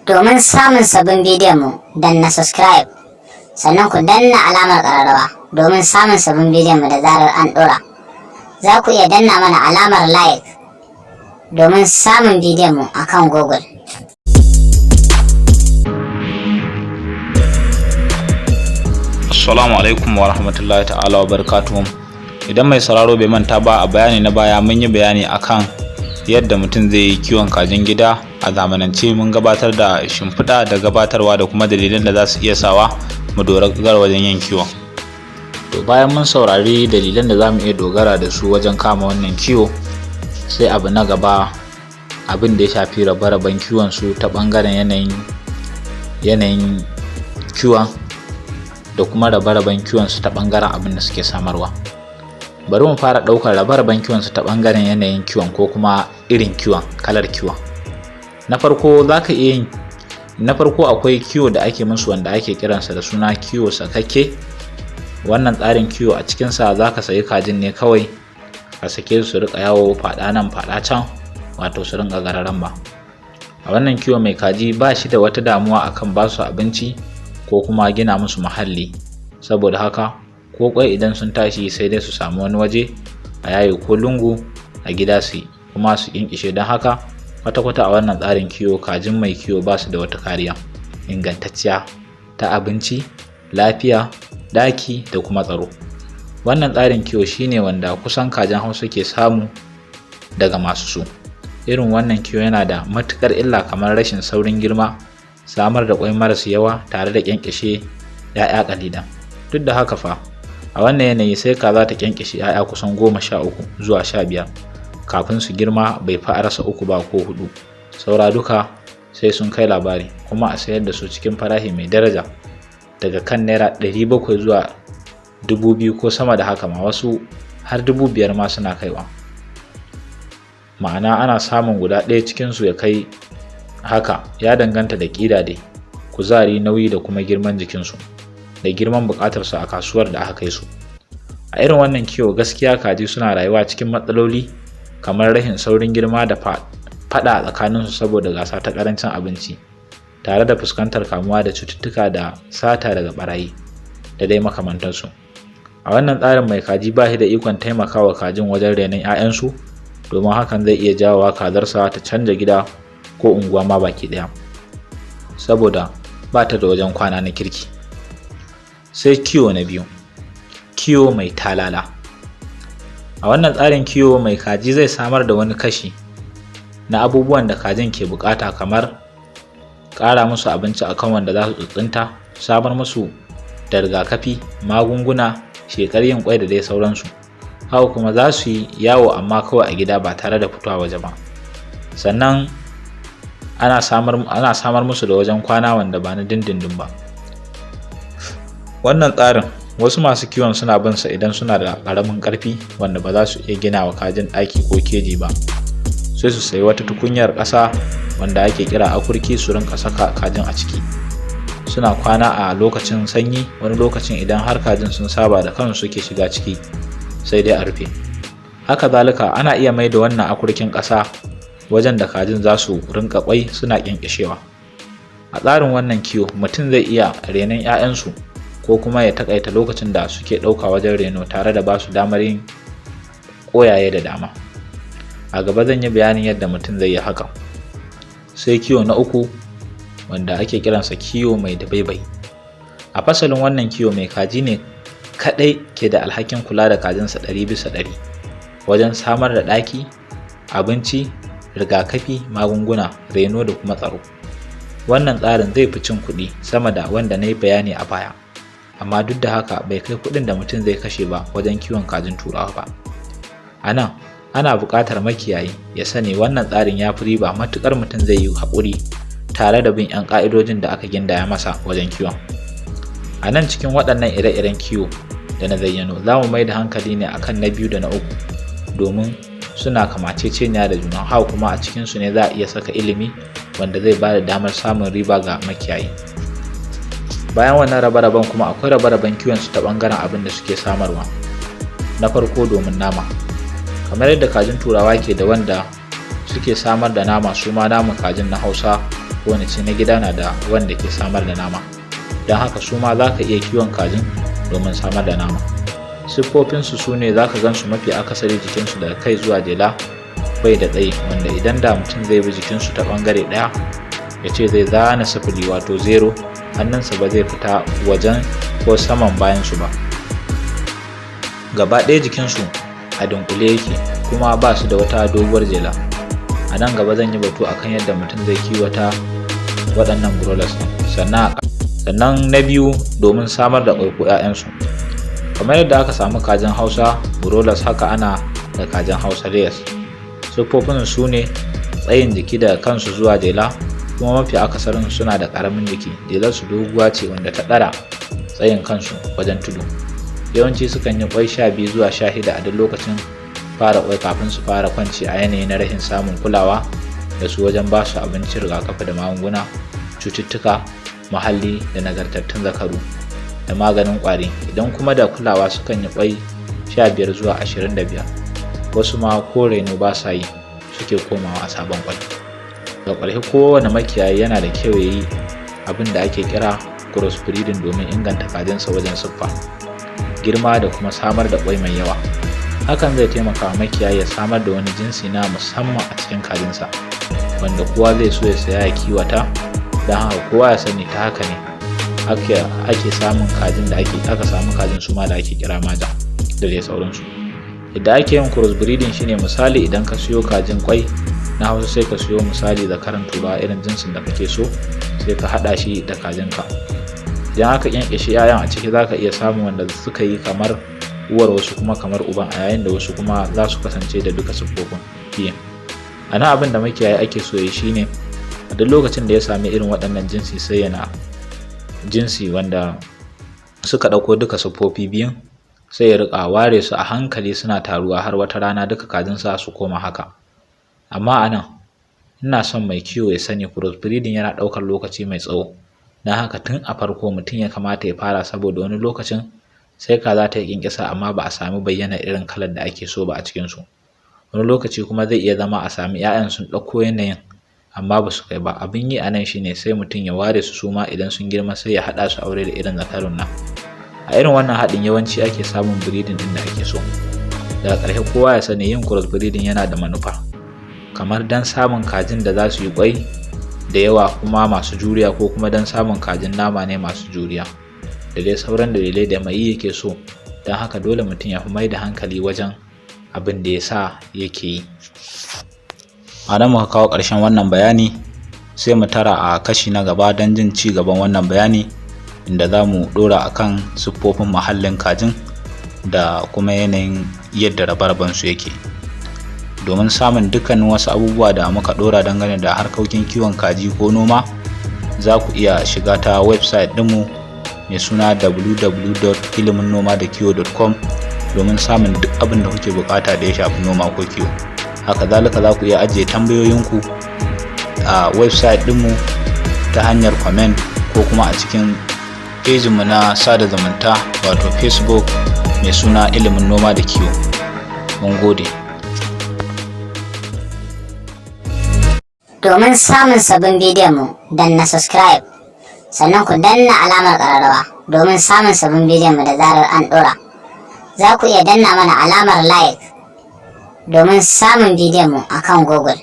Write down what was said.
Domin samun sabbin bidiyon mu, danna subscribe, sannan ku danna alamar ƙararrawa domin samun sabbin bidiyon mu da zarar an ɗora. Za ku iya danna mana alamar like domin samun bidiyon mu akan Google. Assalamu alaikum wa rahmatullahi ta'ala wa barakatuhu. Idan mai sauraro bai manta ba, a bayani na baya mun yi bayani akan yadda mutum zai yi kiwon kajin gida a zamanance. Mun gabatar da shimfiɗa da gabatarwa da kuma dalilan da za su iya sawa mu dogara wajen yin kiwon. To, bayan mun saurari dalilan da za mu iya dogara da su wajen kama wannan kiwo, sai abu na gaba, abin da ya shafi rabe-raben kiwon su ta ɓangaren yanayin kiwon da kuma rabe-raben kiwon su ta ɓangaren abin da suke samarwa. Bari mu fara ɗaukar rabe-raben kiwon su ta ɓangaren yanayin kiwon ko kuma irin kiwon, kalar kiwon. Na farko za ka iya yin, na farko akwai kiwo da ake musu wanda ake kiransa da suna kiwo sakakke. Wannan tsarin kiwo, a cikinsa za ka sayi kajin ne kawai ka sake su su riƙa yawo, faɗa nan faɗa can, wato su rinƙa gararan ba. A wannan kiwo, mai kaji ba shi da wata damuwa akan ba su abinci ko kuma gina musu muhalli. Saboda haka ko kwai idan sun tashi, sai dai su samu wani waje a yayi ko lungu a gida su yi kuma su ƙyanƙyashe. Don haka kwata-kwata a wannan tsarin kiwo, kajin mai kiwo ba su da wata kariya ingantacciya ta abinci, lafiya, ɗaki da kuma tsaro. Wannan tsarin kiwo shine wanda kusan kajin Hausa ke samu daga masu su. Irin wannan kiwo yana da matuƙar illa, kamar rashin saurin girma, samar da ƙwai maras yawa tare da ƙyanƙyashe 'ya'ya ƙalilan. Duk da haka fa, a wannan yanayi sai kaza ta ƙyanƙyashe 'ya'ya kusan 13 zuwa 15 kafin su girma, bai fi a rasa uku ba ko hudu, saura duka sai sun kai labari, kuma a sayar da su cikin farashi mai daraja, daga kan naira 700 zuwa 2000 ko sama da haka ma, wasu har 5000 ma suna kaiwa. Ma'ana, ana samun guda ɗaya cikinsu ya kai haka. Ya danganta da ƙira dai, kuzari, nauyi da kuma girman jikinsu da girman buƙatarsu a kasuwar da aka kai su. A irin wannan kiwo, gaskiya kaji suna rayuwa cikin matsaloli, kamar rashin saurin girma da faɗa a tsakaninsu saboda gasa ta ƙarancin abinci, tare da fuskantar kamuwa da cututtuka da sata daga ɓarayi da dai makamantansu. A wannan tsarin, mai kaji ba shi da ikon taimakawa kajin wajen renon 'ya'yansu, domin hakan zai iya jawowa kazarsa ta canja gida ko unguwa ma baki ɗaya, saboda ba ta da wajen kwana na kirki. Sai kiwo na biyu, kiwo mai talala. A wannan tsarin kiwo, mai kaji zai samar da wani kashi na abubuwan da kajin ke bukata, kamar ƙara musu abinci akan wanda za su tsuntsunta, samar musu da rigakafi, magunguna, shekar yin kwai da dai sauransu. Haka kuma za su yi yawo, amma kawai a gida, ba tare da fitowa waje ba. Sannan ana samar musu da wajen kwana wanda ba na dindindin ba. Wannan tsarin, wasu masu kiwon suna bin sa idan suna da ƙaramin ƙarfi wanda ba za su iya gina wa kajin ɗaki ko keji ba, sai su sayi wata tukunyar ƙasa wanda ake kira akurki, su rinka saka kajin a ciki suna kwana a lokacin sanyi. Wani lokacin, idan har kajin sun saba, da kansu suke shiga ciki, sai dai a rufe. Haka zalika, ana iya mai da wannan akurkin ƙasa wajen da kajin za su rinka kwai suna ƙyanƙyashewa. A tsarin wannan kiwo, mutum zai iya renon 'ya'yansu ko kuma ya takaita lokacin da suke ɗauka wajen reno, tare da ba su damar yin ƙoyaye da dama. A gaba zan yi bayanin yadda mutum zai yi hakan. Sai kiwo na uku, wanda ake kiransa kiwo mai dabaibayi. A fasalin wannan kiwo, mai kaji ne kaɗai ke da alhakin kula da kajinsa 100% wajen samar da ɗaki, abinci, rigakafi, magunguna, reno da kuma tsaro. Wannan tsarin zai fi cin kuɗi sama da wanda na yi bayani a baya, amma duk da haka bai kai kuɗin da mutum zai kashe ba wajen kiwon kajin Turawa ba. A nan ana buƙatar makiyayi ya sani, wannan tsarin ya fi riba matuƙar mutum zai yi haƙuri tare da bin 'yan ƙa'idojin da aka gindaya masa wajen kiwon. A nan, cikin waɗannan ire-iren kiwo da na zayyano, za mu mai da hankali ne akan na biyu da na uku, domin suna kamaceceniya da juna. Haka kuma a cikinsu ne za a iya saka ilimi wanda zai ba da damar samun riba ga makiyayi. Bayan wannan rabe-raben kuma, akwai rabe-raben kiwon su ta ɓangaren abin da suke samarwa. Na farko, domin nama. Kamar yadda kajin Turawa ke da wanda suke samar da nama, su ma namun kajin na Hausa Ko ce na gida na da wanda ke samar da nama, don haka su ma za ka iya kiwon kajin domin samar da nama. Siffofinsu su ne za ka gan su mafi akasari jikinsu daga kai zuwa jela bai da tsayi, wanda idan da mutum zai bi jikinsu ta bangare ɗaya ya ce zai zana sifili, wato zero, hannunsa ba zai fita wajen ko saman bayansu ba. Gaba ɗaya jikinsu a dunkule yake, kuma ba su da wata doguwar jela. A nan gaba zan yi batu akan yadda mutum zai kiwata waɗannan broilers. Sannan na biyu, domin samar da ƙwai ko 'ya'yansu. Kamar yadda aka samu kajin Hausa broilers, haka ana da kajin Hausa layers. Siffofin su ne tsayin jiki daga kansu zuwa jela, kuma mafi akasarin suna da ƙaramin jiki. Jelar su doguwa ce wanda ta ɗara tsayin kansu wajen tudu. Yawanci sukan yi kwai 12 zuwa 16 a duk lokacin fara kwai kafin su fara kwanci a yanayi na rashin samun kulawa da su wajen ba su abinci, rigakafi da magunguna cututtuka, muhalli da nagartattun zakaru da maganin kwari. Idan kuma da kulawa, sukan yi kwai 15 zuwa 25. Wasu ma ko raino ba sa yi suke komawa a sabon kwai. Daga ƙarshe, kowane makiyayi yana da kyau ya yi abin da ake kira crossbreeding domin inganta kajinsa wajen siffa, girma da kuma samar da kwai mai yawa. Hakan zai taimaka wa makiyayi ya samar da wani jinsi na musamman a cikin kajinsa wanda kowa zai so ya saya ya kiwata. Don haka kowa ya sani, ta haka ne ake samun kajin da ake aka samu kajin suma da ake kira maja da dai sauransu. Yadda ake yin crossbreeding shine, misali, idan ka siyo kajin kwai na Hausa, sai ka siyo misali zakaran Turawa irin jinsin da kake so, sai ka haɗa shi da kajinka. Idan aka kyankyashe 'ya'yan a ciki, zaka iya samun wanda suka yi kamar uwar, wasu kuma kamar uban, a yayin da wasu kuma za su kasance da duka siffofin biyan. A nan abin da makiyayi ake so ya shine, a duk lokacin da ya sami irin waɗannan jinsi, sai yana jinsi wanda suka ɗauko duka siffofi biyun, sai ya riƙa ware su a hankali suna taruwa har wata rana duka kajinsa su koma haka. Amma a nan ina son mai kiwo ya sani, crossbreeding yana ɗaukar lokaci mai tsawo. Don haka tun a farko mutum ya kamata ya fara, saboda wani lokacin sai kaza ta yi ƙyanƙyasa amma ba a sami bayyana irin kalar da ake so ba a cikinsu. Wani lokaci kuma zai iya zama a sami 'ya'yan sun ɗauko yanayin amma ba su kai ba. Abin yi a nan shine sai mutum ya ware su, suma idan sun girma sai ya haɗa su aure da irin zakarun nan. A irin wannan haɗin yawanci ake samun breeding ɗin da ake so. Daga ƙarshe, kowa ya sani, yin cross breeding yana da manufa, kamar don samun kajin da za su yi ƙwai da yawa kuma masu juriya, ko kuma don samun kajin nama ne masu juriya, da dai sauran dalilai da mai yi yake so. Don haka dole mutum ya fi mai da hankali wajen abin da ya sa yake yi. A nan muka kawo ƙarshen wannan bayani. Sai mu tara a kashi na gaba don jin ci gaban wannan bayani, inda za mu ɗora a kan siffofin muhallin kajin da kuma yanayin yadda rabe su yake. Domin samun dukkanin wasu abubuwa da muka ɗora dangane da harkokin kiwon kaji ko noma, za ku iya shiga ta website ɗinmu mai suna www.iliminnomadakiwo.com domin samun duk abin da kuke bukata da ya shafi noma ko kiwo. Haka zalika, za ku iya ajiye tambayoyinku a website ɗinmu ta hanyar comment, ko kuma a cikin pejinmu na sada zumunta, wato Facebook, mai suna Ilimin Noma da Kiwo. Mun gode. Domin samun sabbin bidiyon mu, danna subscribe, sannan ku danna alamar ƙararrawa domin samun sabbin bidiyon mu da zarar an ɗora. Za ku iya danna mana alamar like domin samun bidiyon mu akan Google.